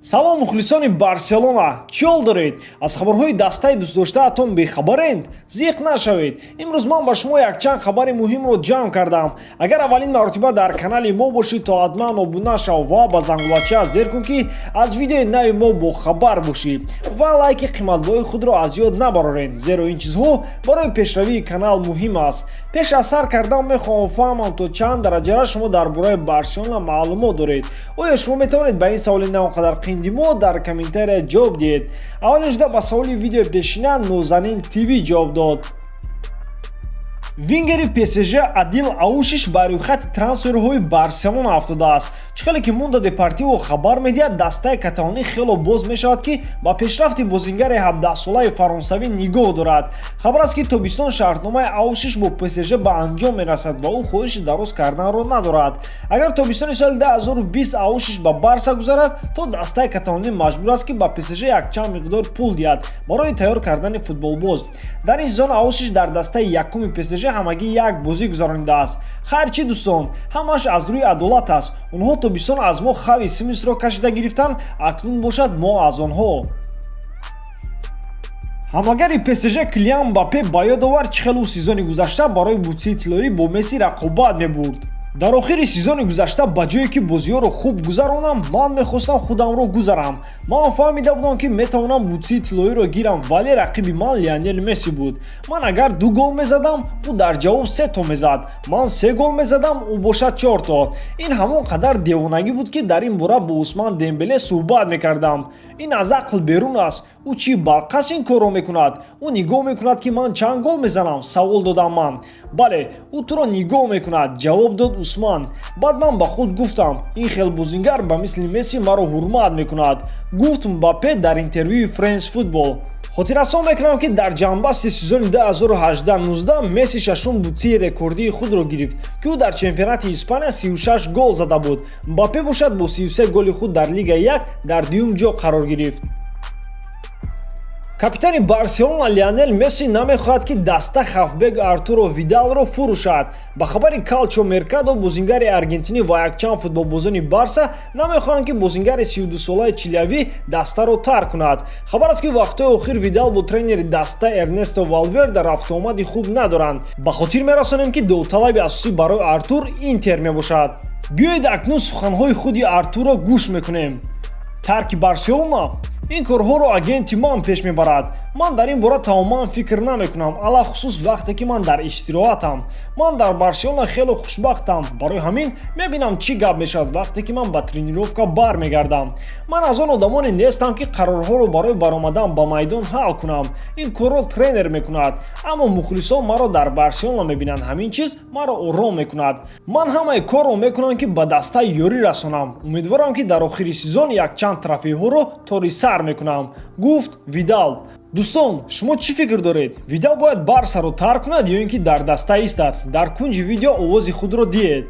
Салом, мухлисони Барселона! Чӣ ҳол доред? Аз хабарҳои дастаи дӯстдоштаатон бехабаред? Зиқ нашавед, имрӯз ман ба шумо якчанд хабари муҳимро ҷамъ кардам. Агар аввалин маротиба дар канали мо бошӣ, то ҳатман обуна шав ва ба зангулача зер кун, ки аз видеои нави мо бохабар бошӣ, ва лайки қиматбоҳои худро аз ёд набароред, зеро ин чизҳо барои пешравии канал муҳим аст. Пеш аз сар кардан мехоҳам фаҳмам, то чанд дараҷара шумо дар бораи Барселона маълумот доред. Оё шумо метавонед ба ин саволи на он қадар қинди мо дар комментария ҷавоб диҳед? Аввалин шуда ба саволи видеои пешина Нозанин ТВ ҷавоб дод. Вингери ПСЖ Адил Аушиш ба рӯйхати трансферҳои Барселона афтодааст. Чӣ хеле ки Мундо Депортиво хабар медиҳад, дастаи каталонӣ хело боз мешавад, ки ба пешрафти бозингари 17-солаи фаронсавӣ нигоҳ дорад. Хабар аст, ки тобистон шартномаи Аушиш бо ПСЖ ба анҷом мерасад ва ӯ хоҳиши дароз карданро надорад. Агар тобистони соли 2020 Аушиш ба Барса гузарад, то дастаи каталонӣ маҷбур аст, ки ба ПСЖ якчанд миқдор пул диҳад барои тайёр кардани футболбоз. Дар ин сезон Аушиш дар дастаи якуми ПСЖ ҳамагӣ як бозӣ гузаронидааст. Хайр чӣ, дӯстон, ҳамааш аз рӯи адолат аст. Онҳо тобистон аз мо Хави Симонсро кашида гирифтанд, акнун бошад мо аз онҳо. Ҳамлагари ПСЖ Килиан Мбаппе ба ёд овард, чӣ хел ӯ сезони гузашта барои бутсаи тиллоӣ бо Месси рақобат мебурд. Дар охири сезони гузашта, ба ҷое ки бозиҳоро хуб гузаронам, ман мехостам худамро гузарам. Ман фаҳмида будам, ки метавонам бутсаи тиллоиро гирам, вале рақиби ман Лионел Месси буд. Ман агар ду гол мезадам, ӯ дар ҷавоб се то мезад. Ман се гол мезадам, ӯ бошад чорто. Ин ҳамон қадар девонагӣ буд, ки дар ин бора бо Усман Дембеле суҳбат мекардам. Ин аз ақл берун аст. Ӯ чӣ барқас ин корро мекунад? Ӯ нигоҳ мекунад, ки ман чанд гол мезанам, савол додам ман. Бале, ӯ туро нигоҳ мекунад, ҷавоб дод Усман. Баъд ман ба худ гуфтам: ин хел бозингар ба мисли Месси маро ҳурмат мекунад, гуфт Мбаппе дар интервюи Френс Футбол. Хотиррасон мекунам, ки дар ҷамъбасти сезони 2018-19 Месси шашум бутсаи рекордии худро гирифт, ки ӯ дар чемпионати Испания 36 гол зада буд. Мбаппе бошад бо 33 голи худ дар Лигаи 1 дар дуюм ҷо қарор гирифт. Капитани Барселона Лионел Месси намехоҳад, ки даста хавфбек Артуро Видалро фурӯшад. Ба хабари Калчо Меркадо, бозингари аргентинӣ ва якчанд футболбозони Барса намехоҳанд, ки бозингари 32-солаи чилиявӣ дастаро тарк кунад. Хабар аст, ки вақтҳои охир Видал бо тренери даста Эрнесто Валверде рафтуомади хуб надоранд. Ба хотир мерасонем, ки довталаби асосӣ барои Артур Интер мебошад. Биёед, акнун суханҳои худи Артурро гӯш мекунем. Тарки Барселона? Ин корҳоро агенти ман пеш мебарад. Ман дар ин бора тамоман фикр намекунам, алахусус вақте ки ман дар истироҳатам. Ман дар Барселона хеле хушбахтам, барои ҳамин мебинам, чӣ гап мешавад, вақте ки ман ба тренировка бармегардам. Ман аз он одамоне нестам, ки қарорҳоро барои баромадан ба майдон ҳал кунам. Ин корро тренер мекунад, аммо мухлисон маро дар Барселона мебинанд. Ҳамин чиз маро ором мекунад. Ман ҳамаи корро мекунам, ки ба даста ёрӣ расонам. Умедворам, ки дар охири сезон якчанд трофейҳоро тори сар мекунам, гуфт Видал. Дӯстон, шумо чӣ фикр доред? Видал бояд Барсаро тарк кунад ё ин ки дар даста истад? Дар кунҷи видео овози худро диҳед.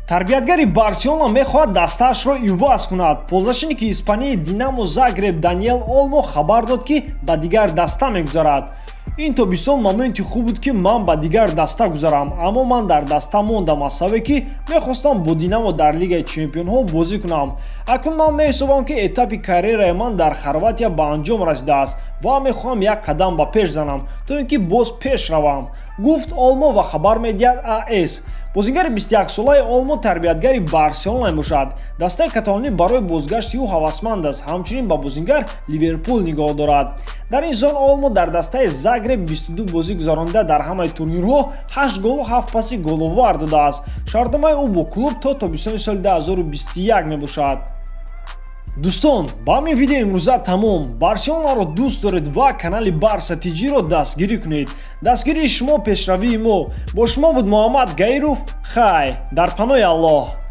Тарбиятгари Барселона мехоҳад дастаашро иваз кунад. Полузащитники испании Динамо Загреб Даниэл Олмо хабар дод, ки ба дигар даста мегузарад. Ин тобистон моменти хуб буд, ки ман ба дигар даста гузарам, аммо ман дар даста мондам, аз сабабе ки мехостам бо Динамо дар Лигаи чемпионҳо бозӣ кунам. Акнун ман меҳисобам, ки этапи карьераи ман дар Хорватия ба анҷом расидааст ва мехоҳам як қадам ба пеш занам, то ин ки боз пеш равам, гуфт Олмо ва хабар медиҳад АС. Бозингари 21-солаи Олмо тарбиятгари Барселона мебошад. Дастаи каталонӣ барои бозгашти ӯ ҳавасманд аст, ҳамчунин ба бозингар Ливерпул нигоҳ дорад. Дар ин сезон Олмо дар дастаи Загреб 22 бозӣ гузаронида, дар ҳамаи турнирҳо 8 голу 7 паси головар додааст. Шартномаи ӯ бо клуб то тобистони соли 2021 мебошад. Дӯстон, ба ҳамин видео имрӯза тамом. Барселонаро дӯст доред ва канали Барса Тиҷиро дастгирӣ кунед. Дастгирии шумо пешравии мо. Бо шумо буд Муҳаммад Гаиров. Хай, дар паноҳи Аллоҳ.